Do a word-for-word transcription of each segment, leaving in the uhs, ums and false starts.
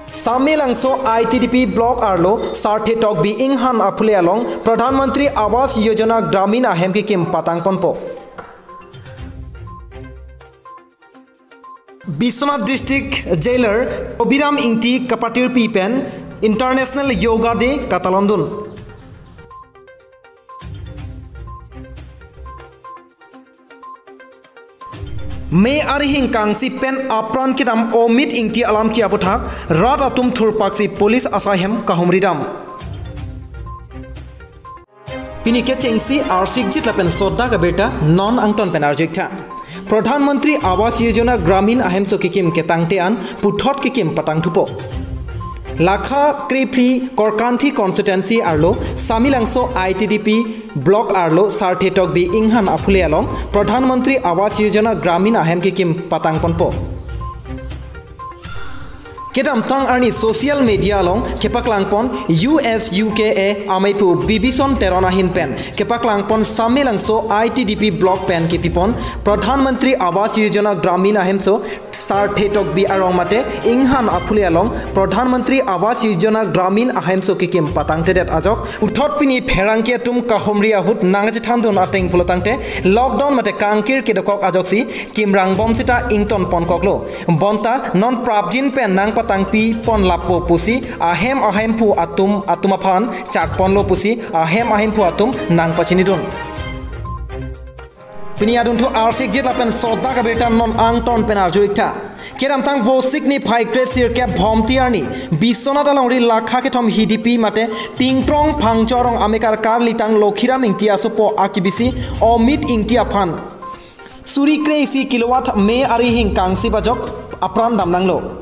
Samelangso I T D P block arlo Sarthe Tokbi Inghan aphule along Pradhan Mantri Awas Yojana Gramin ahem kekim patang ponpo. Biswanath District Jailer Obiram Ingti kapatirpi pen International Yoga Day katalondun. May arihing kangsi pen apran kedam Omit Ingti alam ke aphuthak rat atum thurpaksi police asai hem kahumridam. Pini kechengsi arsikjit lapen sodak abirta non angton pen arjuiktha. Pradhan Mantri Awas Yojana Gramin ahemso kekim ketangte an puthot kekim patang thupo. Lakha krephli Korkanthi constituency arlo Samelangso I T D P block arlo Sarthe Tokbi Inghan aphule along Pradhan Mantri Awas Yojana Gramin ahem kekim patang ponpo. Kedamtang arni social media along kepaklang pon U S U K A ameipu Bibison Teron ahin pen kepaklang pon Samelangso I T D P block pen kepipon Pradhan Mantri Awas Yojana Gramin ahemso Sarthe Tokbi arong mate Inghan aphule along Pradhan Mantri Awas Yojana Gramin ahemso kekim patangtedet ajok puthot pini pherangke atum kahumri ahut nangchethandun ateng pulotangte lockdown mate kangkir kedokok ajoksi kimrangbom sita ington ponkoklo. Bonta non prapjin pen nangpatangpi pon lapo pusi ahem ahemphu atum atum aphan chak ponlo pusi ahem ahemphu atum nangpachinidun. Pini adunthu arsikjit lapen sodak abirta non angton pen arjuiktha. Kedamtang Vosik niphai kre sirkep Bhomti arni Biswanath alongri Lakha kethom hidipi mate Tingkrong Phangcho arong amekar karlitang Lokhiram Ingti asopo akibisi Omit Ingti aphan suri kre isi kilowatt May arihing kangsi bajok apran damnanglo.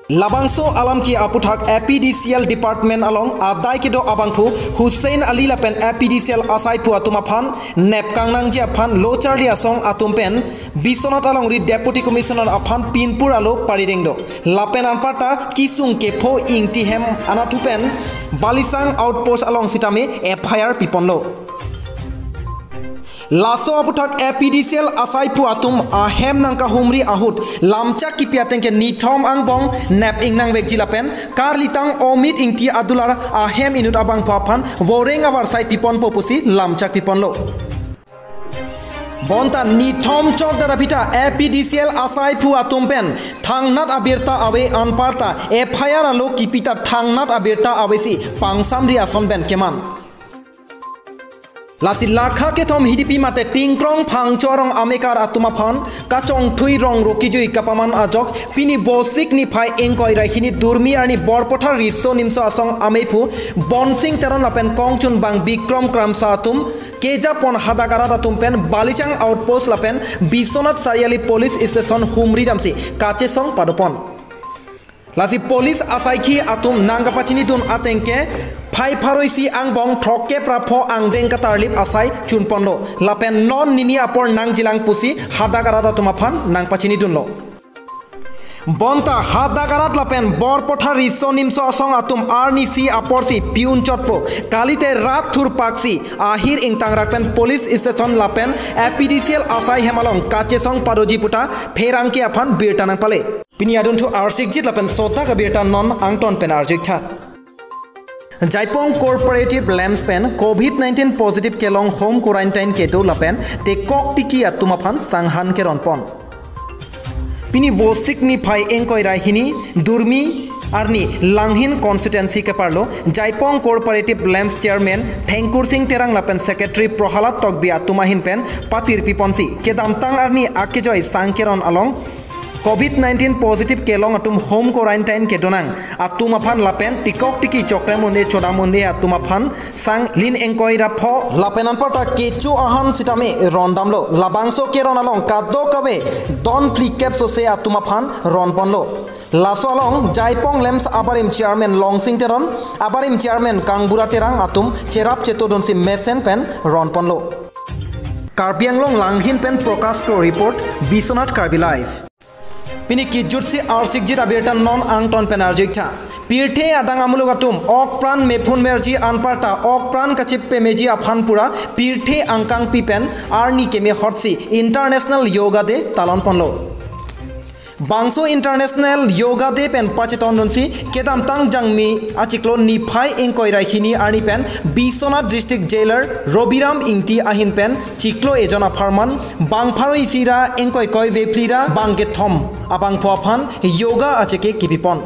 Labangso alam ke aphuthak A P D C L department along adai kedo abangphu Hussein Ali lapen A P D C L asaiphu atum aphan nep kangnangji aphan lo charli asong atum pen Biswanath alongri Deputy Commissioner aphan pinpur alo parideng do. Lapen anparta kisung kepho Ingti hem anatthu pen Balisang outpost along sitame F I R piponlo. Laso aphuthak A P D C L asaiphu atum ahem nangkahumri ahut lamchak kipi ateng ke nithom angbong nep ingnangvekji lapen karlitang Omit Ingti adular ahem inut abangphu aphan voreng avarsai piponpo pusi lamchak piponlo. Bonta nithom chokdat aphi ta A P D C L asaiphu atum pen thangnat abirta ave anparta F I R alo kipi ta thangnat abirta avesi pangsamri ason pen keman. Lasi Lakha kethom hidipi mate Tingkrong Phangcho arong amekar atum aphan kachongthui rong rokijui kapaman ajok pini Vosik niphai ingkoi ra hini Durmi arni Borpatha Riso Nimso Asong ameipu Bonsing Teron lapen kongchunbang Bikrom Kramsa atum kejapon hadak arat atum pen Balichang outpost lapen Biswanath Chariali police station humri damsi kachesong padopon. Lasi police asaikhi atum nangkapachinidun ateng ke phai pharo isi angbong throkkep ra pho angdeng katarlip asai chunponlo lapen non nini apor nangjilang pusi hadak arat atum aphan nangpachinidunlo. Bonta hadak arat lapen Borpatha Riso Nimso Asong atum arnisi aporsi piun chotpo kalite rat thurpaksi ahir ingtangrak pen police station lapen A P D C L asai hem along kachesong padoji puta pherangke aphan birta nangpale. Pini adunthu arsikjit lapen sodak abirta non angton pen arjuiktha. Jaipong Cooperative Lamps pen covid nineteen positive kelong home quarantine kedo lapen tekok tiki atum aphan sanghan keronpon. Pini Vosik niphai ingkoi ra hini Durmi arni Langhin constituency keparlo Jaipong Cooperative Lamps chairman Thengkur Sing Terang lapen secretary Prohalad Tokbi atum ahin pen patirpiponsi kedamtang arni akejoi sangkeron along covid nineteen positive kelong atum home quarantine kedonang atum aphan lapen tikok tiki chokrem un-e chodam un-e atum aphan sang lin ingkoi ra pho lapen anparta kecho ahan sitame rondamlo. Labangso keron along kadokave don phlikep sose atum aphan ronponlo. Laso along Jaipong Lamps abarim chairman Longsing Teron, abarim chairman Kangbura Terang atum cherap chetodunsi mesen pen ronponlo. Karbi Anglong Langhin pen Prakash Kro report, Biswanath Karbi Live. Pini kijutsi arsikjit abirta non angton pen arjuiktha. Pirthe adang amuluk atum okpran mephun merji anparta okpran kachip pemeji aphan pura pirthe angkangpi pen arni keme hotsi International Yoga Day talonponlo. Bangso International Yoga Day pen pachetongdunsi kedamtang Jangmi achiklo niphai ingkoi ra hini arni pen Biswanath District Jailer Robiram Ingti ahin pen chiklo ejon apharman bang pharo isi ra ingkoi koi vephli ra bang kethom abangphu aphan yoga acheke kipipon.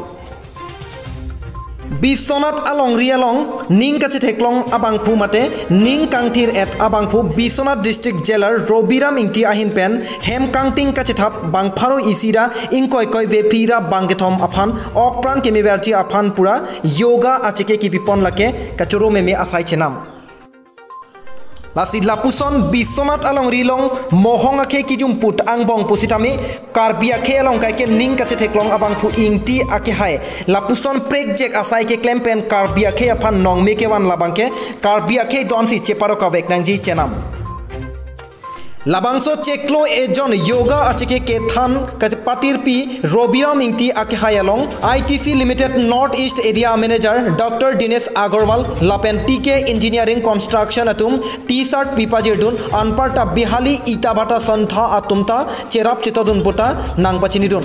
Biswanath alongri along ning kachetheklong abangphu mate ning kangthir-et abangphu Biswanath District Jailer Robiram Ingti ahin pen hem kangting kachethap bang pharo isi ra ingkoi koi vephli ra bang kethom aphan okpran kemeverji aphan pura yoga acheke kipipon lake kachoro meme asai chenam. Lasi lapuson Biswanath alongri along mohong akhei kijumput angbong pusitame Karbi akhei along kaike ning kachetheklong abangphu Ingti akehai lapuson prekjek asai keklem pen Karbi akhei aphan nongme kevan labangke Karbi akhei donsi cheparo kavek nangji chenam. Labangso chiklo ejon yoga acheke kethan kachepatirpi Robiram Ingti akehai along I T C Limited North East Area Manager Doctor Dinesh Agarwal lapen T K Engineering Construction atum T-shirt pipajirdun anparta Bihali Ita Bhata Santha atum ta cherap chetodun puta nangpachinidun.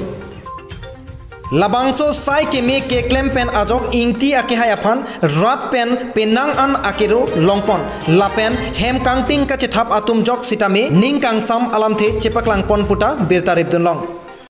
Labangso sai keme keklem pen ajok Ingti akehai aphan rat pen penang an akero longpon lapen hem kangting kachethap atum jok sitame ning kangsam alamthe chepaklangpon puta birta ripdunlong.